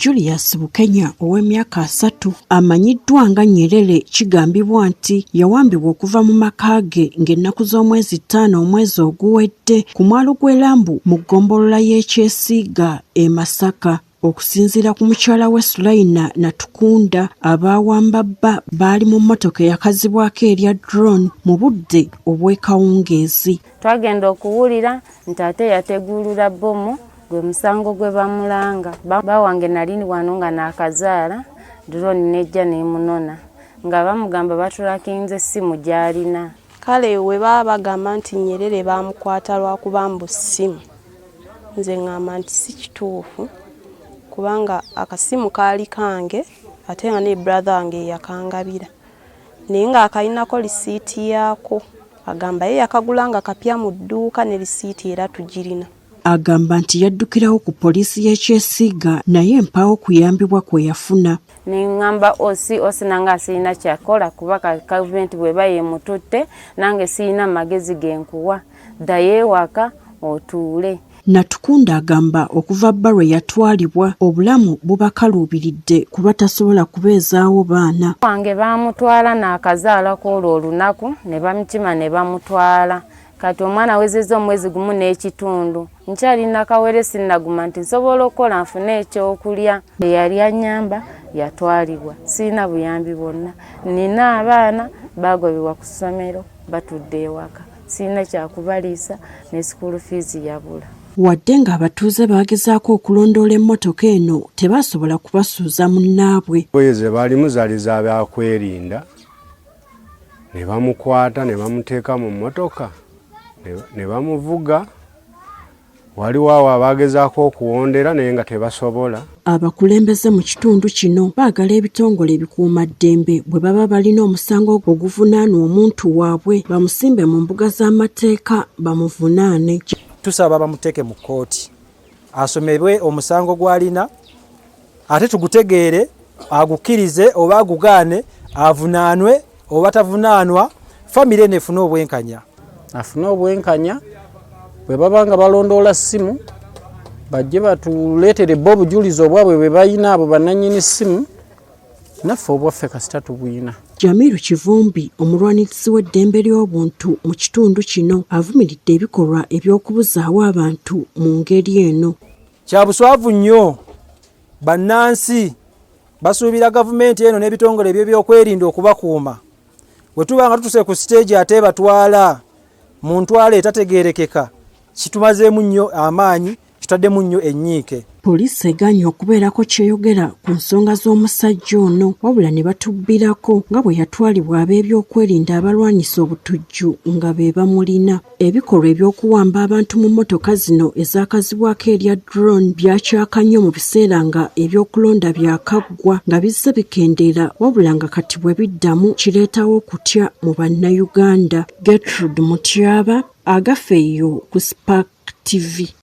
Julius Bukenya ow'emyaka 30 amanyiddwa nga Nyerere kigambibwa nti yawambibwa okuva mu maka ge ng'ennaku z'omwezi 5 omwezi oguwedde ku mwalo gw'e Lambu mu ggombolola y'e Kyesiiga e Masaka. Okusinziira ku mukyala we Sulaina Natukunda, abaawamba bba baali mu mmotoka eyakazibwako erya drone mu budde obw'ekawungeezi. Twagenda okuwulira nti ate yateguulula bbomu gwe musango gwe bamulanga. Bba wange nali wano nga naakazaala, drone n'ejja n'emunona nga bamugamba batulakinze essimu gy'alina. Kale we baba bagamba nti Nyerere baamukwata lwakuba mbu ssimu, nze ŋŋamba nti si kituufu kubanga akasimu kaali kange ate nga ne brother wange yakangabira, naye ng'akalinako lisiiti yaako, agamba ye yakagula nga kapya mu dduuka ne lisiiti era tugirina. Agamba nti yaddukirawo ku poliisi y'e Kyesiiga naye mpaawo kuyambibwa kwe yafuna. Ne ŋŋamba osi osi nange asirina kyakola kuba gavumenti bw'eba yeemututte nange sirina magezi ge nkuwa, ddayo ewaka otuule. Natukunda agamba okuva bba lwe yatwalibwa obulamu bubakaluubiridde kuba tasobola kubeezaawo baana. Wange baamutwala n'akazaalako olwo olunaku ne bamukima ne bamutwala. Kati omwana awezezza omwezi gumu n'ekitundu. Nkyali nakawere sinnaguma nti nsobola okukola nfune ekyokulya. Eyali annyamba yatwalibwa, sirina buyambi bwonna. Nnina abaana baagobebwa ku ssomero batudde ewaka, sirina kyakubaliisa ne school fees yabula. Wadde ng'abatuuze baagezaako okulondoola emmotoka eno tebaasobola kubasuuza munnaabwe. Engoye ze baalimu zaali za byakwerinda ne bamukwata ne bamuteeka mu mmotoka ne bamuvuga. Waliwo awo abaagezaako okuwondera naye nga tebasobola. Abakulembeze mu kitundu kino baagala ebitongole ebikuumaddembe bwe baba balina omusango oguvunaanwa omuntu waabwe bamusimbe mu mbuga z'amateeka bamuvunaane. Tusaba bamuteeke mu kkooti asomebwe omusango gw'alina ate tugutegeere agukkirize oba agugaane avunaanwe oba tavunaanwa, famire eno efune obwenkanya. Afune obwenkanya bwe baba nga balondoola ssimu bajje batuleetere bo obujulizi obwabwe bwe balina abo bannannyini ssimu, naffe obwaffe kasita tubuyina. Jamiru Kivumbi omulwanirizi w'eddembe ly'obuntu mu kitundu kino avumiridde ebikolwa eby'okubuzaawo abantu mu ngeri eno. Kya buswavu nnyo bannansi basuubira gavumenti eno n'ebitongole eby'ebyokwerinda okubakuuma. Bwe tuba nga tutuse ku siteegi ate batwala mu ntwala etategeerekeka, kitumazeemu nnyo amaanyi, kitaddemu nnyo ennyiike. Poliisi egaanye okubeerako kyeyogera ku nsonga z'omusajja ono wabula ne batubbirako nga bwe yatwalibwa ab'ebyokwerinda abalwanyisa obutujju nga be bamulina. Ebikolwa eby'okuwamba abantu mu mmotoka zino ezaakazibwako erya drone byakyaka nnyo mu biseera nga ebyokulonda byakaggwa nga bizze bikendeera wabula nga kati bwe biddamu kireetawo okutya mu Bannayuganda. Gertrude Mutyaba, Agafeeyo ku Spark TV.